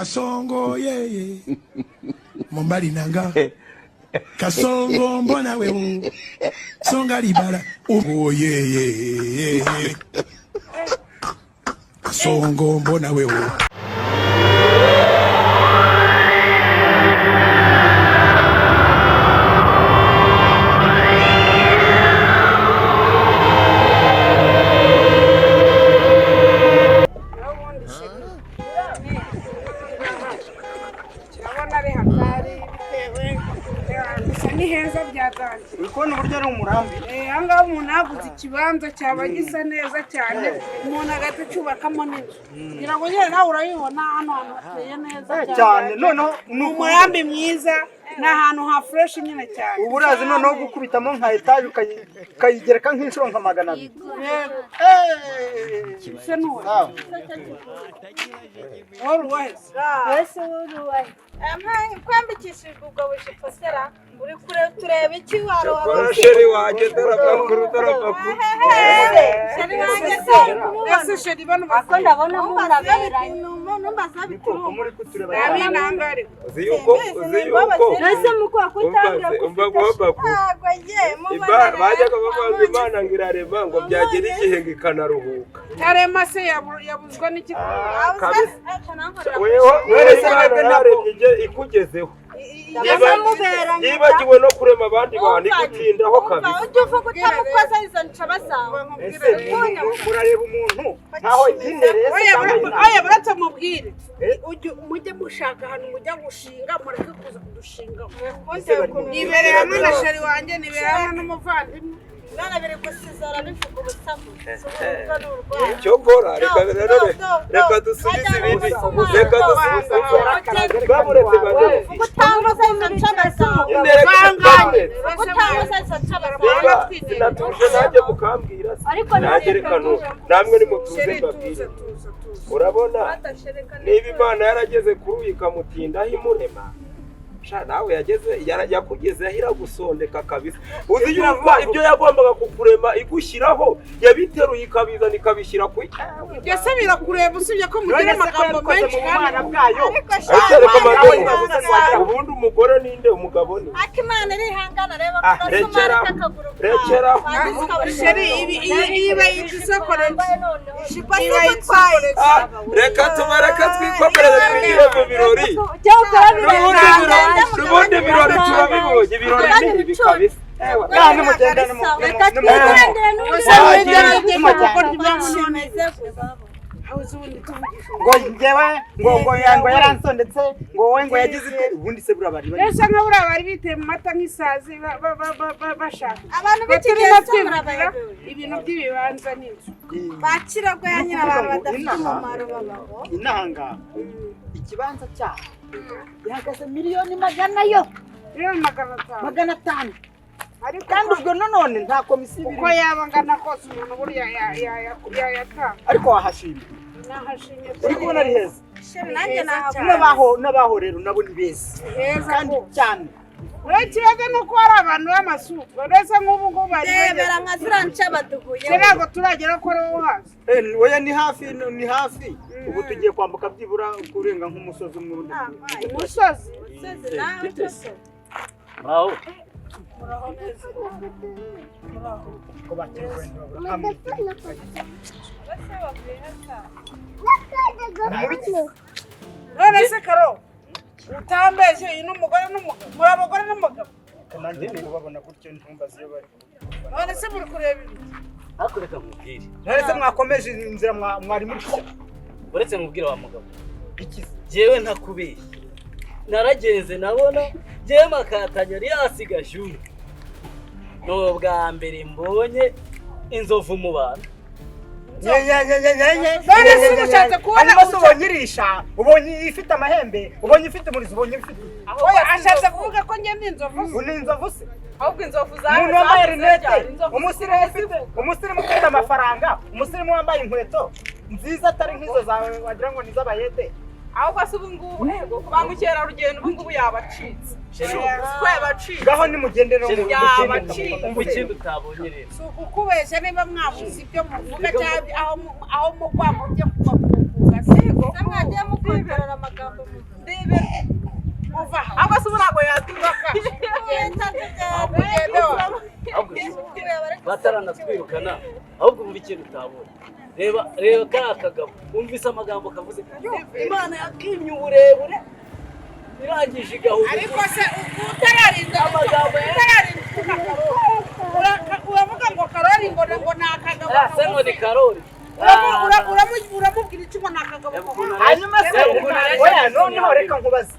Kasongo yeye mobali nanga Kasongo mbona wewe songa libala oh yeye Kasongo mbona wewe. Ubundi chéri, urabona ari hatari bitewe, gusa ni heza byatangiye. Uri kubona uburyo ari umurambi? Aha ngaha umuntu yaguze ikibanza cyaba gisa neza cyane, umuntu agahita acyubakamo n'inzu, kugira ngo nyine nawe urabibona hano hantu hateye neza. Cyane noneho. Ni umurambi mwiza, ni ahantu ha fresh nyine cyane. Ubu urazi noneho gukubitamo nka etaje ukayigereka nk'inshuro nka 200. Yego. Se nuwe? Sawa. Wowe uwaheze? Wese wuruwahe kwambikishijwe ubwo bujipo sera uri kure tureba iki Cyakora chéri wanjye, dore amakuru, dore amakuru. Chéri wanjye se? Ese chéri, bano Ako ndabona munaberanye. Niko ko muri kutureba? Nabinanga ariko. Uzi yuko Ese muko kutangira? Umva se, umva guha amakuru. Ntabwo ngiye. Bajyaga bavuga ngo Imana ngo irarema, ngo byagera igihe ngo ikanaruhuka. Tarema se yabuzwa n'iki? Kabisa. Weho wewe, Ese Imana mwebwe yararemye ikugezeho. Yibagiwe no kurema abandi bantu, igutindaho kabisa. Ujya uvuga utamukoza izo ncaba zawe. Ese murareba umuntu nkaho yinereye se Oya. cyangwa yinangiye? Oya, buretse mubwire. Eh? Mujye mushaka ahantu mujya gushinga, mureke kuza kudushingaho. Ese bari mu- Nibereye hamwe na chéri wanjye, nibereye hamwe n'umuvandimwe. Bana biri gusizora bivuga ubusaku, si ubwo ni urwaye. Icyo nkora, reka rero, reka dusubize ibindi, reka dusubize, baburetse baze. Utanguza izo ncaba zawe. Nyine reka Banganye. baburetse. Utanguza izo ncaba zawe. Niba sinatuje nanjye mukambwira se, Ariko nanjye reka namwe nimutuze Chéri, mbabwire. tuza, tuza, tuza. Urabona niba Imana yarageze kuri uyu ikamutindaho imurema, sha nawe yageze yakugezeho iragusondeka kabisa. Uzi yuko ibyo yagombaga kukurema igushyiraho yabiteruye ikabizana ikabishyira ku Ibyo se birakureba, usibye ko mugira None se ko amagambo yabikoze menshi mu bumana kandi bwayo? Ariko Ariko reka Nawe mbanze, urabuze ntiwagira. ubundi umugore ninde, umugabo ni Akimana irihangana, reba Ah, ku gasumari rekeraho, k'akaguru. rekeraho. Chéri, ibi iyi bayita isokoreti. Ijipo se gutwaye? Ah, reka tubareke twikomereze, twigire mu birori. N'ubundi birori turabibonye, ibirori ni ibi kabisa. Ewa. Ngaha nimugenda. Reka twigendere n'ubundi. Ngo njyewe ngo yaransondetse, ngo wowe ngo yagize ite? Ubundi se buriya bari bari Mbese nka buriya bari biteye mu mata nk'isazi bashaka. Abantu b'iki gihe Turimo se twivugira murabayobewe? ibintu by'ibibanza n'inzu. Bakiragwa ya nyina, abantu badafite Inaha. umumaro babaho. Inaha ngaha ikibanza cyaho gihagaze miliyoni miliyoni 500. 500. Ariko Kandi ubwo nanone nta komisiyo uko ibirimo. yaba angana kose, umuntu buriya yayatanga. Ariko wahashimye? Nahashimye. Uri kubona ari heza? Chéri, nanjye nahabona. N'abaho rero nabo ni beza. Heza. Kandi Ko cyane. Uretse ikibazo ni uko hari abantu b'amasuku, uretse nk'ubu ngubu bari Rebera bageze nka ziriya ncaba duhuye. Ntabwo turagera ko ari wowe haza. Oya, ni hafi, ni hafi. Ubu tugiye kwambuka byibura kurenga nk'umusozi umwe undi. Umusozi? Umusozi nawe koko. Muraho. Muraho neza, muraho. Ko bakira wenda babura hamwe. Bose bavuye hasa. Ni mu biki? None se Karo, utambeshye, uyu ni umugore n'umugabo, muri abagore n'umugabo? Nanjye ndi kubabona gutyo ntumbaze iyo bari. None se muri kureba ibiki? Ariko reka nkubwire. None se mwakomeje inzira mwari muri kujya? Uretse nkubwire wa mugabo. Ikize. Jyewe ntakubeshye, naragenze nabona jyewe makatanya yari yasiga juru. Ni ubwa mbere mbonye inzovu mu bantu. None se ushatse kubona Hanyuma se ubonye irisha, ubonye ifite amahembe, ubonye ifite umurizo, ubonye ifite Oya, ashatse kuvuga ko njye ndi inzovu se? Ni inzovu se? Ahubwo inzovu Umuntu wambaye rinete, inzovu. umusirimu ufite amafaranga, umusirimu wambaye inkweto nziza atari nk'izo zawe wagira ngo ni iz'abayede. Ahubwo se ubu ngubu, ego, ba mukerarugendo ubu ngubu yabacitse, ko yabacitse. Ngaho nimugende no mu Yabacitse. Umva ikindi utabonye rero. Si ukukubeshya, niba mwabuze ibyo muvuga cyangwa aho mugwa mujye kuva ku gasi. Se mwagiye mukontorora amagambo muvuga? Bataranatwirukana, ahubwo umva ikintu utabonye. Reba, reba kariya kagabo, wumvise amagambo kavuze? Imana yakimye uburebure, irangije igahuza. Ariko se utararinda Amagambo utararinda utuka Karori, uravuga ngo Karori ngo ni akagabo Ah, se ngo ni kagufi. Karori. Uramubwira iki ngo ni akagabo kagufi? Hanyuma se Reba ukuntu areshya. oya, noneho reka nkubaze,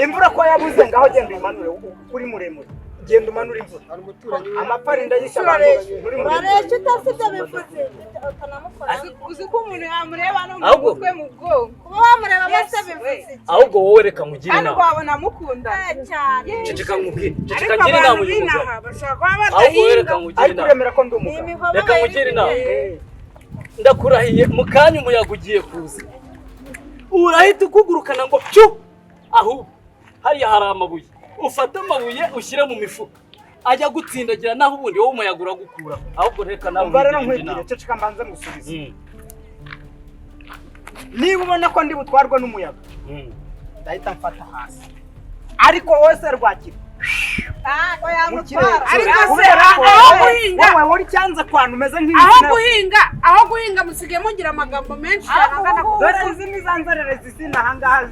imvura ko yabuze, ngaho genda uyimanure, uri muremure, genda umanure imvura, amapfa ndayisha abantu, uri muremure. Wareshya utasibye bivuze ukanamukora. Uzi ko umuntu yamureba no mu Ahubwo- mutwe, mu bwonko. Kuba wamureba se bivuze iki? Ahubwo wowe reka nkugire Kandi inama. wabona amukunda. Eh, cyane. Ceceka nkubwire, ceceka Ariko ngire inama abantu uyu mugabo. b'inaha bashobora kuba Ahubwo wowe reka badahinga. nkugire Ariko inama. uremera ko ndi Ni umugabo? imihobo. Reka nkugire inama. Ndakurahiye, mu kanya umuyaga ugiye kuza, urahita ukugurukana ngo pyu. Ahubwo hariya hari amabuye, ufate amabuye ushyire mu mifuka ajya gutsindagira, naho ubundi wowe umuyaga uragukura. Ahubwo reka nawe Umva rero nkugire nkwibwire. inama. Ceceka mbanze ngusubize. Niba ubona ko ndi butwarwe n'umuyaga, ndahita mfata hasi, ariko wowe se rwakira Ntabwo mu kirere. yamutwara. Ariko se, Kubera ko aho wowe- guhinga- wowe uri cyanze kwantu umeze Aho nk'insina. guhinga, aho guhinga, musigaye mugira amagambo menshi cyane angana ku Dore izi ni za nzererezi zino ahangaha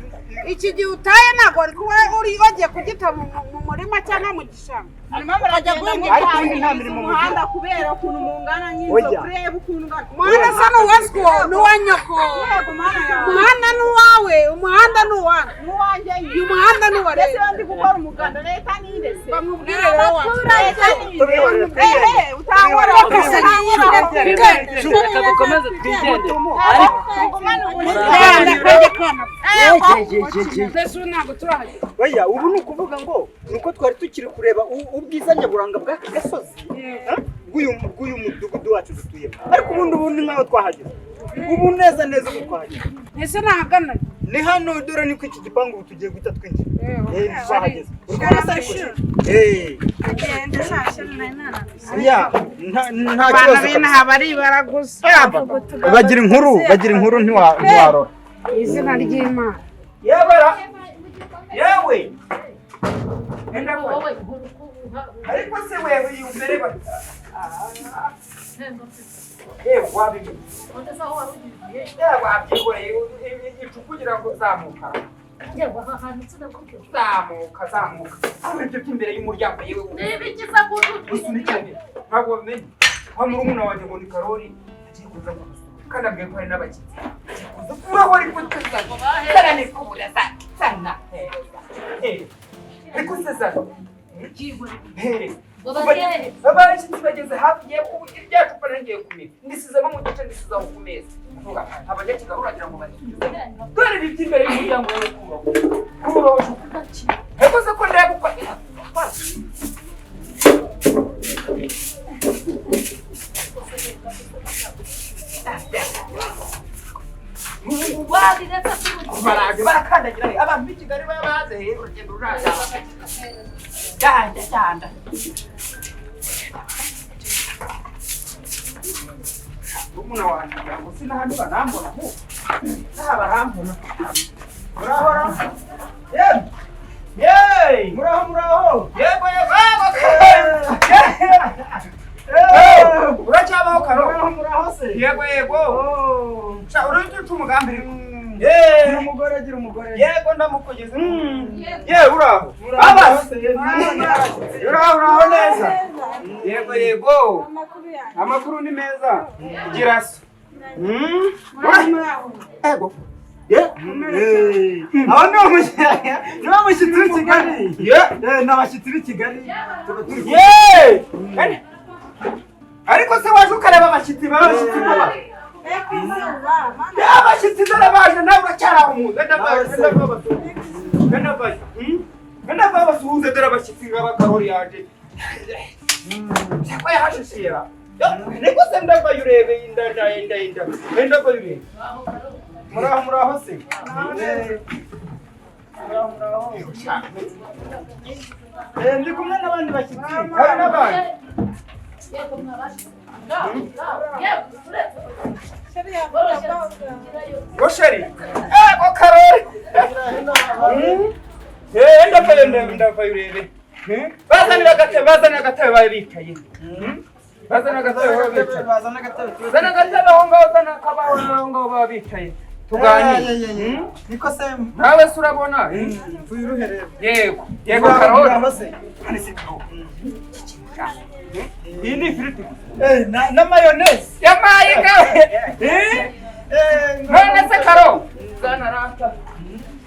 Iki gihe utaye ntabwo wari kuba uri wagiye kugita mu murima cyangwa mu gishanga. Hanyuma muragenda Ukajya Ariko ubundi nta mukangiriza mirimo umuhanda kubera ukuntu mungana Oya. nk'inzovu. Ureba ukuntu ungana. Umuhanda se ni uwaswo ni uwa nyoko? Yego, mana yawe. Umuhanda ni uwawe, umuhanda ni uwanyu. N'uwanjye. Uyu muhanda ni uwa Mbese leta. iyo ndi gukora umuganda, leta ninde se? Bamubwire rero wacu. Leta ninde? Tubihorere, twigende. Ehe, utangora. Tubihorere. Reka dukomeze twigende, ariko Tugumane uburinzi. Kana kajya kana. Mbese ubu ntabwo turahagera. Oya, ubu ni ukuvuga ngo ni uko twari tukiri kureba ubwiza nyaburanga bw'aka gasozi, ha? Bw'uyu mudugudu wacu dutuyemo, ariko ubundi nkaho twahageze ubu, neza neza ubu twahageze. Ese nahagana? Ni hano, dore ni ko iki gipangu ubu tugiye guhita twinjira. Yewe, Eh, twahageze, uri kubona se? Ariko eh Agenda shashe nari nananiwe. oya, nta Abantu kibazo b'inaha baribara gusa. kabisa. Bagira inkuru, bagira inkuru, ntiwarora. Izina ry'Imana. Yewe ra, yewe enda kwa, ariko se wewe yumvere ba, yewe wabimenye, yewe wabyihoreye icu kugira ngo zamuka, zamuka, zamuka aho ibyo by'imbere y'umuryango, yewe usunikane. Ntabwo wabimenye wa murumuna wanjye ngo ni Karori agiye kuza kugusura, kandi ambwiye ko hari n'abashyitsi agiye kuza. Urahora ikutuza sana nikubura sana. Ariko se zana here abashyitsi bageze hafi ye, ubu irya cupa ngiye kumira ndisizemo mu gice, ndisizaho ku meza. Vuga abanyakigali, uragira ngo barisubize? Dore ibi by'imbere y'umuryango wawe, kuraho, kuraho. Ariko se ko ndeba uko baraje barakandagira abantu b'i Kigali baba baze he, urugendo ruraza cyanda cyanda. Murumuna wanjye ngira ngo sinahandi banambona ho, nta barambona. Murahora yemwe, yeee, muraho, muraho. Yego, yego, yego, uracyabaho Karo? Muraho, muraho se. Yego, yego. Sha, urujya uca umugambi. Gira umugore, gira umugore. Yego, ndamukugeze. Yewe, uraho abasi, uraho, uraho neza. Yego, yego. Amakuru yanjye. Amakuru ni meza, gira so. Ego. Aba ni bamushyitsi b'i Kigali. Eh, ni abashyitsi b'i Kigali. Tuba turi kumwe. Yeee, ariko se waje ukareba abashyitsi, abashyitsi baba Eh, ku izuba, mana. abashyitsi dore baje, nawe uracyari aho mu nzu. Enda vayo, enda vayo basuhuze, dore abashyitsi ngaba. Karori yaje ko yahashishira, niko se? Ndavayo urebe, inda inda inda inda, enda vayo urebe. Muraho, muraho se. Eh, muraho, muraho. Eh, ndi kumwe n'abandi bashyitsi. Hari n'abandi. Sheri yavuga. Ngo sheri, ego Karori. Eh, ndavayo, ndavayo urebe. Bazanira agatebe, bazanira agatebe, bari bicaye. Bazana agatebe aho bicaye. Zana agatebe aho ngaho, zana akabaho aho ngaho baba bicaye. Tuganire. Niko se nawe se urabona? Yego. Yego Karoli. Iyi ni ifiriti gusa. Na mayonnaise. Yamaye kawe. None se Karo. Zana rata.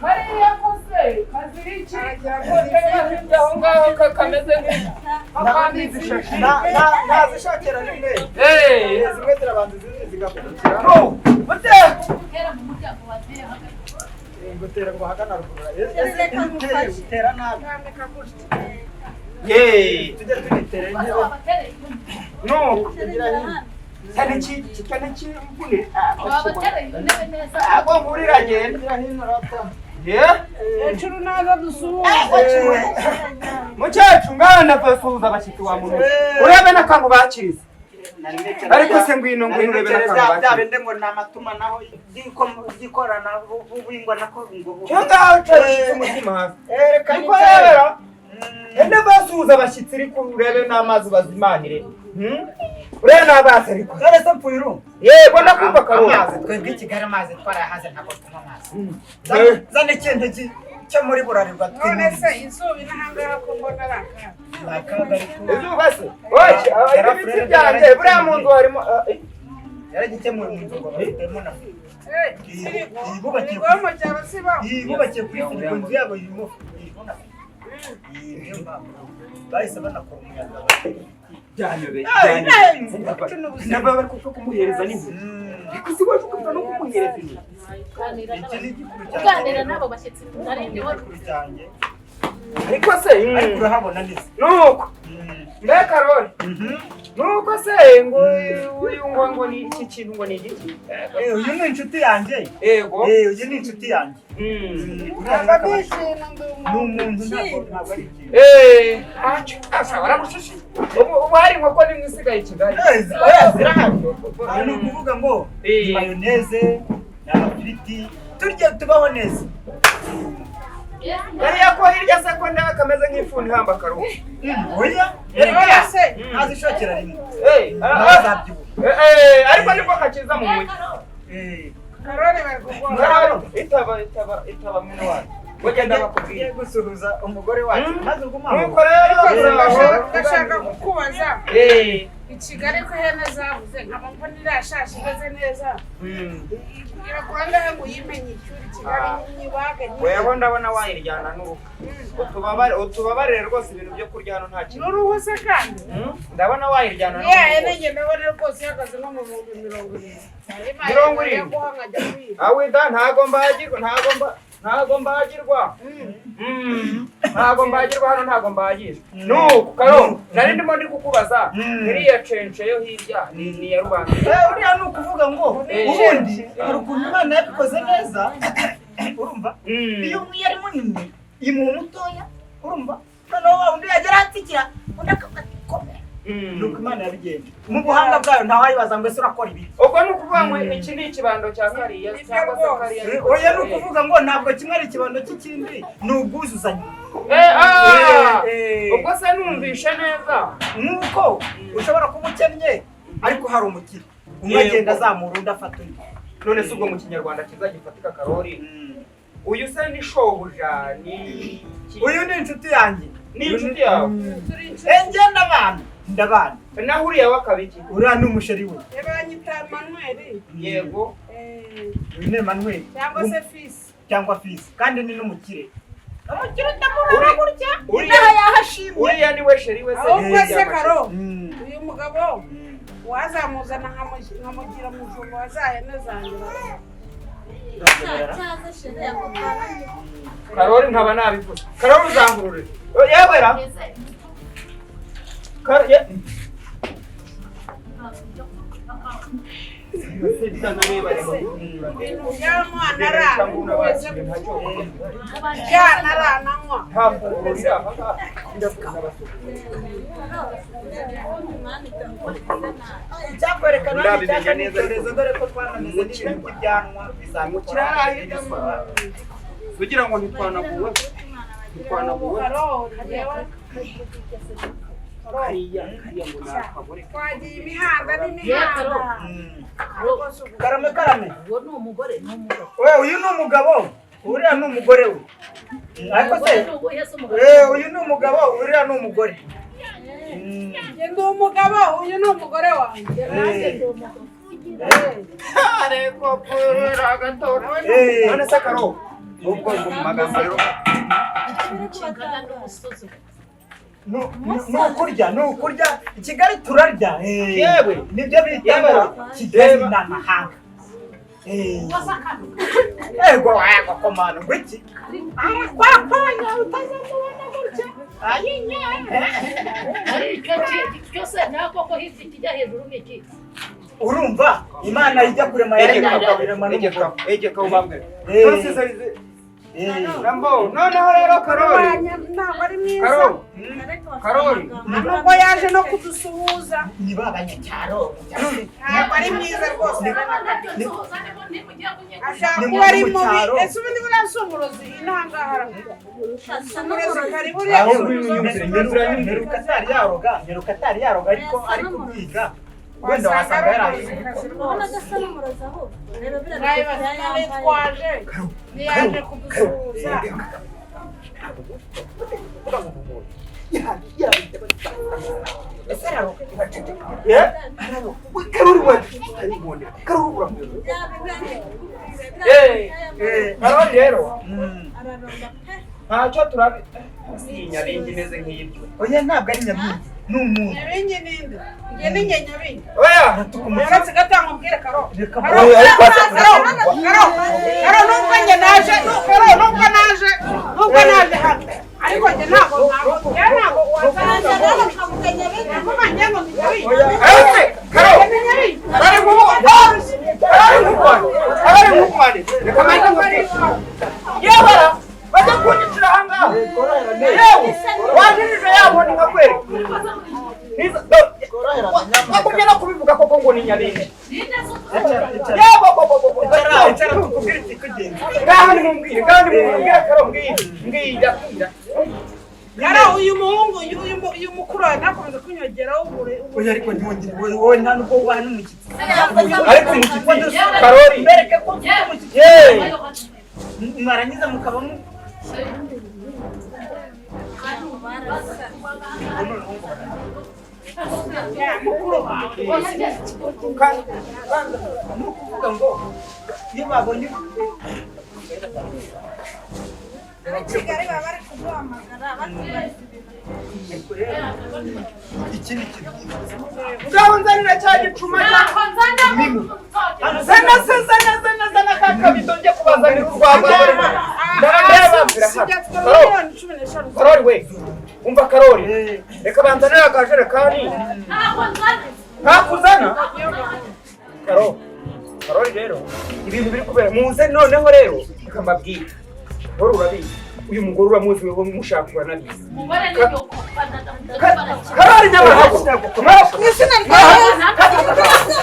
Hariya kose kazira iki? Aho ngaho kameze nk'akandi zishashi. Nazishakira rimwe. Zimwe zirabanza izindi zigakurikira. No. Bate. Gutera ngo hagana ruguru. Gutera nabi. Yeee. Tujye tunitera intebe. No. Cyane ki cyane ki mvune. Ago ngurira genda. Ye? Ecuru naza dusuhuze. Mukecuru ngana basuhuza abashyitsi wa muntu. Urebe n'akantu bakirize. Ariko se ngwino ngwino urebe n'akantu bakirize. Bya bindi ngo ni amatumanaho y'ikoranabuhanga nako ngo. Cyo ngaho ucishije umutima hasi. Ariko rero ende basuhuza abashyitsi ariko urebe n'amazi bazimanire. Urebe n'abazi ariko. None se mpfuye urumva? Yego ndakumva Karoli. Amazi twebwe i Kigali amazi twarayahaze ntabwo tunywa amazi. Zana ikintu cyo muri Burarirwa twinywera. None se izuba inahangaha ko mbona ari akaga. Izuba se? Oya, ibiti byanjye buriya mu nzu harimo yaragikemuye mu nzu ngo bafitemo na firigo. Bubakiye kuri firigo inzu yabo irimo na firigo. Bahise banakora umuyaga. Byanyobeye. Nababa bari kuko kumuhereza n'inzu. Ariko si waje ukavuga no kumuhereza inzu. Uganira n'abo bashyitsi nari ndiho. Ariko se ariko urahabona neza. Nuko. Mbe Karoli. Nuko se ngo uyu ngo ni iki kintu ngo ni igiki? Uyu ni inshuti yanjye. Yego. Uyu ni inshuti yanjye. Ni umuntu ntabwo ari ikintu. Ntacyo. Waramushishiye. Ubu hari inkoko nimwe isigaye i Kigali. Zirahari. Ni ukuvuga ngo ni mayoneze, ni amafiriti, turya tubaho neza. Kariya ko hirya se ko ndeba kameze nk'ifuni ihamba Karoli. Oya, ntazishakira rimwe. Ntazabyibuha. Ariko nibwo kakiza mu mujyi. Karoli bari kugora. Itaba mwene wacu. Bagenda bakubwira. Gusuhuza umugore wacu. Maze ugumaho. Nuko rero ndashaka kukubaza. I Kigali ko ihene zabuze nkaba mbona irashashe imeze neza. Iragura angahe ngo uyimenye icyuri Kigali nyibage nyine. Weho ndabona wayiryana n'uruhu. Utubabarire rwose ibintu byo kurya hano nta kintu. N'uruhu se kandi? Ndabona wayiryana n'uruhu. Ya hene njye ndabona rwose ihagaze nko mu 70,000. 70. Awe da ntago mbagirwa ntago mbagirwa. Ntago mbagirwa hano ntago mbagirwa. Nuko Karo nari ndimo ndi kukubaza iriya cence yo hirya ni ya rubanda. Uriya ni ukuvuga ngo ubundi hari ukuntu Imana yabikoze neza. Urumva? Iyo umwe ari munini imuha mutoya, urumva? Noneho wa undi yagera atsikira undi akakomera. Nuko Imana yabigenje. Mu buhanga bwayo ntawayibaza ngo ese urakora ibi. Ubwo ni ukuvuga ngo iki ni ikibando cya kariya cyangwa se kariya. Oya ni ukuvuga ngo ntabwo kimwe ari ikibando cy'ikindi, ni ubwuzuzanye. Ubwo se numvishe neza. Nuko ushobora kuba ukennye ariko hari umukire. Umwe agenda azamura undi afata undi. None se ubwo mu kinyarwanda kizagifatika Karoli? Uyu se ni shobuja ni uyu ni inshuti yanjye. Ni inshuti yawe. Njye ndabana. Ndabana. Naho uriya wakabiki? Uriya ni umusheri we. Banyita Manuel. Yego. Uyu ni Manuel. Cyangwa se Fisi. Cyangwa Fisi. Kandi ni n'umukire. Umukire ndamubona gutya. Uriya yahashimye. Uriya ni we sheri we se. Ahubwo se Karo. Uyu mugabo wazamuzana nkamugira mujumba wazahene zanjye. Karoli nkaba nabivuze. Karoli uzangurure. Yewera. Icyakwerekana icyorezo dore ko twanameze n'ibintu by'ibyanwa bizamukira kugira ngo ntitwanaguwe. Kariya kariya ngo ni akagore. Twagiye imihanda n'imihanda. Karame karame. Uwo ni umugore ni umugabo. We uyu ni umugabo, uriya ni umugore we. Ariko se uyu ni umugabo, uriya ni umugore. Njye ndi umugabo, uyu ni umugore wanjye. Nanjye ndi umugabo. Ariko pura gato. None se Karo, ubwo ngo mu magambo rero ni ukurya i Kigali turarya. Yewe nibyo bita ngo Kigali ni amahanga. Ego wego komana ngo iki Arakwakwanya utazamubona gutya. Ariko cyose nako ko hirya kijya hejuru n'iki. Urumva Imana ijya kurema yarema n'umugabo. Egeka ubambwe. Rambo, noneho rero Karori. Ntabwo ari mwiza. Karori. Nubwo yaje no kudusuhuza. Niba abanyacyaro. Ntabwo ari mwiza rwose. Ashaka kuba ari mubi. Ese ubundi buriya si umurozi inahangaha aravuga. Umurozi kari buriya. Mperuka atari yaroga ariko ari kubyiga. Wenda wasanga yaraje. Ubona gasa n'umurozi ahubwo. Reba biriya twaje. Niyaje kudusuhuza. Karori rero ntacyo turabi. Nyabingi imeze nk'ibyo. Oya ntabwo ari nyabingi. Ni umuntu. Nyabingi ninde? Njye ni njye nyabingi. Oya uretse gatanga ubwire Karo. Karo nubwo njye naje, Karo nubwo naje hano. Ariko njye ntabwo ntabwo wazana ntabwo ngo ni nyabingi. Karo bari nk'ubu reka manze nkubwire. Yabara bajya kunyicira ahangaha. Yewe wajirije yabona nkakwereka. Wagumye no kubivuga koko ngo ni nyabingi. Ngaho nimumbwire, Karo mbwira. Karo uyu muhungu uyu mukuru nakomeza kunyongeraho ubure. Oya ariko ntiwongere wowe nta nubwo wubaha n'umushyitsi. Ariko umushyitsi Karori mbereke ko mfite umushyitsi. Mwarangiza mukabamo. Ni ukuvuga ngo iyo babonye Kigali baba bari kuduhamagara batubaza ibintu. Iki ni kintu ngaho nzanira cya gicuma zana se zana ka kabido njye kubazanira urwagwa. Karori we umva Karori reka banzanira akajerekani. Ntakuzana Karori rero ibintu biri kubera muze noneho rero reka mbabwire. Karori urabizi uyu mugore uramuzi wewe mushaka uranabizi. Karori nyamara. Mu izina rya Yesu.